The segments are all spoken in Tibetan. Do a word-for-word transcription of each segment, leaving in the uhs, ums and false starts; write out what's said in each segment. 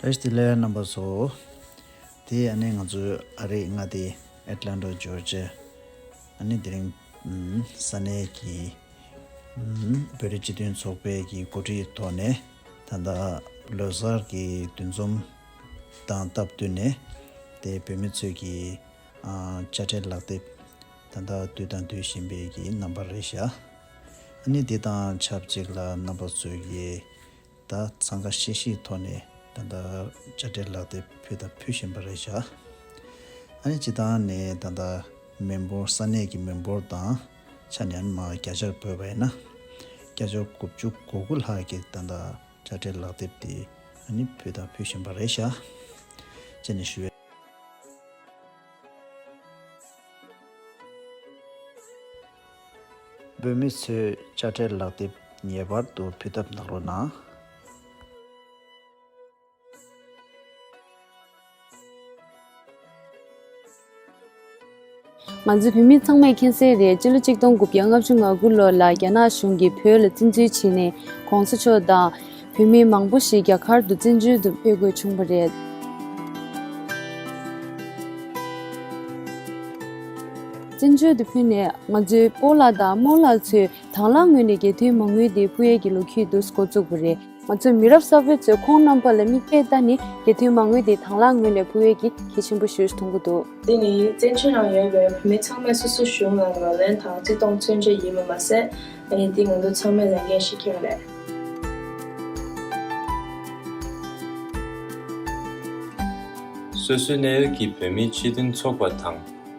བཀྲ་ཤིས་བདེ་ལེགས་རྣམ་པ་ཚོ། དེ་ཨ་ནི་ང་ཚོའི་ཨ་རིའི་མངའ་སྡེ་ཨེཊ་ལན་ཊ་ཇོར་ཇི་ཡ། ཨ་ནི་དེ་རིང་ཨམ་ས་གནས་ཀྱི་ཨམ་བོད་རིགས་སྤྱི་མཐུན་ཚོགས་པའི་གི་གོ་སྒྲིག་ཐོག་ནས། ད་ལྟ་ལོ་གསར་གྱི་འདུ་འཛོམས་དང་སྟབས་བསྟུན་ནས། དེ་བོད་མི་ཚོས་ཀྱི་ཨ་དཔྱ་ཁྲལ་ལག་དེབ་ད་ལྟ་བསྡུས་དང་བསྡུ་བཞིན་པའི་གི་རྣམ་པ་རེད་ཤག་ཨ་ནི་དེ་དང་ཆབས་ཅིག་ལ་རྣམ་པ་ཚོས་ཀྱི་ད་འཚང་ཁ་ཤིག་ཤིག་ཐོག་ནས་ད་ལྟ་དཔྱ་ཁྲལ་ལག་དེབ་ཕུལ་དང་ཕུལ་བཞིན་པ་རེད་ཤག་ཨ་ནི་སྤྱིར་བཏང་ནས་ད་ལྟ་མི་འབོར་ས་གནས་ཀྱི་མི་འབོར་དང་ཆ་ནས་ཨ་ནི་མར་བརྒྱ་ཆར་བགོས་པ་ཡིན་ན། བརྒྱ་ཆ་དགུ་བཅུ་གོ་དགུ་ལྷག་གིས་ད་ལྟ་དཔྱ་ཁྲལ་ལག་དེབ་དེ་ཨ་ནི་ཕུལ་དང་ཕུལ་བཞིན་པ་རེད་ཤག་ཅེས་ནས་ཞུ་བའི། བོད་མི་ཚོས་དཔྱ་ཁྲལ་ལག་དེབ་ངེས་པར་དུ་ཕུལ་ཐབས་གནང་རོགས་གནང་། ང་ཚོ་བོད་མི་ཚང་མས་མཁྱེན་གསལ་རེད། སྤྱི་ལོ་ཆིག་སྟོང་དགུ་བརྒྱ་ལྔ་བཅུ་ང་དགུ་ལོ་ལ་རྒྱ་ནག་གཞུང་གིས་བོད་ལ་བཙན་འཛུལ་བྱས་ནས། ྋགོང་ས་མཆོག་དང་བོད་མི་མང་པོ་ཞིག་རྒྱ་གར་དུ་བཙན་བྱོལ་དུ་ཕེབས་དགོས་བྱུང་བ་རེད། བཙན་བྱོལ་དུ་ཕེབས་ནས་ང་ཚོའི་སྤོ་ལགས་དང་རྨོ་ལགས་ཚོས་དང་བླངས་ངོས་ནས་རྒྱལ་དོན་མ་དངུལ་དེ་ཕུལ་ཡས་ཀྱི་ལོ་རྒྱུས་དེ་འགོ་བཙུགས་པ་རེད། ང་ཚོའི་མི་རབས་གསར་པ་ཚོས་ཁོང་རྣམ་པ་ལ་མིག་དཔེ་ལྟ་ནས་རྒྱལ་དོན་མ་དངུལ་དེ་དང་བླངས་ངོས་ནས་ཕུལ་ཡས་ཀྱི་གལ་ཆེན་པོ་ཞིག་མཐོང་གི་འདུག་དེ་ནི་བཙན་བྱོལ་ནང་ཡོད་པའི་བོད་མི་ཚང་མས་སོ་སོའི་གཞུང་ལ་ངོས་ལེན་དང་བརྩི་མཐོང་མཚོན་བྱེད་ཡིན་པ་མ་ཟད། ཨ་ནི་འདི་ང་ཚོ་ཚང་མའི་ལས་འགན་ཞིག་ཀྱང་རེད། སོ་སོའི་གནད་ཡོད་ཀྱི་བོད་མིའི་སྤྱི་མཐུན་ཚོགས་པ་དང་།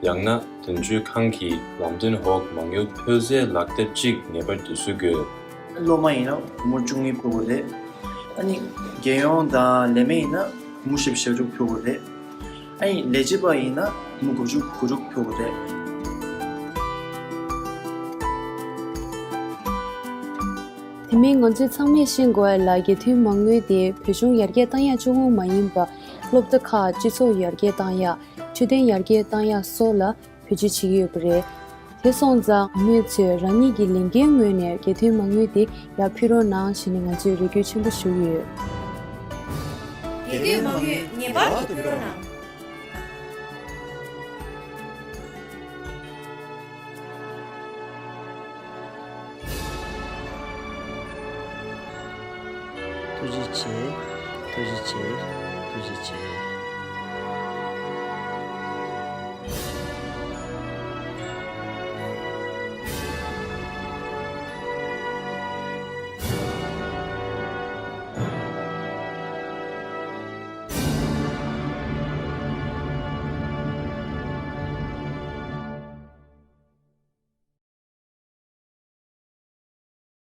ཡང་ན་དོན་གཅོད་ཁང་གི་ལམ་སྟོན་འོག་མང་ཉུང་ཕུལ་སའི་ལག་དེབ་ཅིག་ངེས་པར་དུ་བཟོ་དགོས། སློབ་མ་ཡིན་ན་སྒོར་མོ་བཅུ་གཉིས་ཕུལ་དགོས་རེད། ཨ་ནི་རྒྱལ་ཡོངས་དང་ལས་མེད་ཡིན་ན་སྒོར་མོ་བཞི་བཅུ་ཞེ་དྲུག་ཕུལ་དགོས་རེད། ཨ་ནི་ལས་བྱེད་པ་ཡིན་ན་སྒོར་མོ་དགུ་བཅུ་གོ་དྲུག་ཕུལ་དགོས་རེད། དེ་མིན་ང་ཚོས་ཚང་མས་ཤེས་དགོས་ཡ་ལ་རྒྱལ་དོན་མ་དངུལ་དེ་བོད་གཞུང་ཡར་རྒྱས་བཏང་ཡ་གཅིག་པོ་མ་ཡིན་པ། སློབ་གྲྭ་ཁག་སྤྱི་ཚོགས་ཡར་རྒྱས་བཏང་ཡ། འཕྲོད་བསྟེན་ཡར་རྒྱས་བཏང་ཡ་སོགས་ལ་བེད་སྤྱོད་བྱེད་ཀྱི་ཡོད་པ་རེད། དེ་སོང་ཙང་མི་ཚོས་རང་ཉིད་ཀྱི་ལས་འགན་ངོས་ནས་རྒྱལ་དོན་མ་དངུལ་དེ་ཡར་ཕུལ་རོགས་གནང་ཞེས་ནས་ང་ཚོས་རེ་སྐུལ་ཆེན་པོ་ཞུ་གི་ཡོད། རྒྱལ་དོན་མ་དངུལ་ངེས་པར་དུ་ཕུལ་རོགས་གནང་། ཐུགས་རྗེ་ཆེ། ཐུགས་རྗེ་ཆེ། ཐུགས་རྗེ་ཆེ།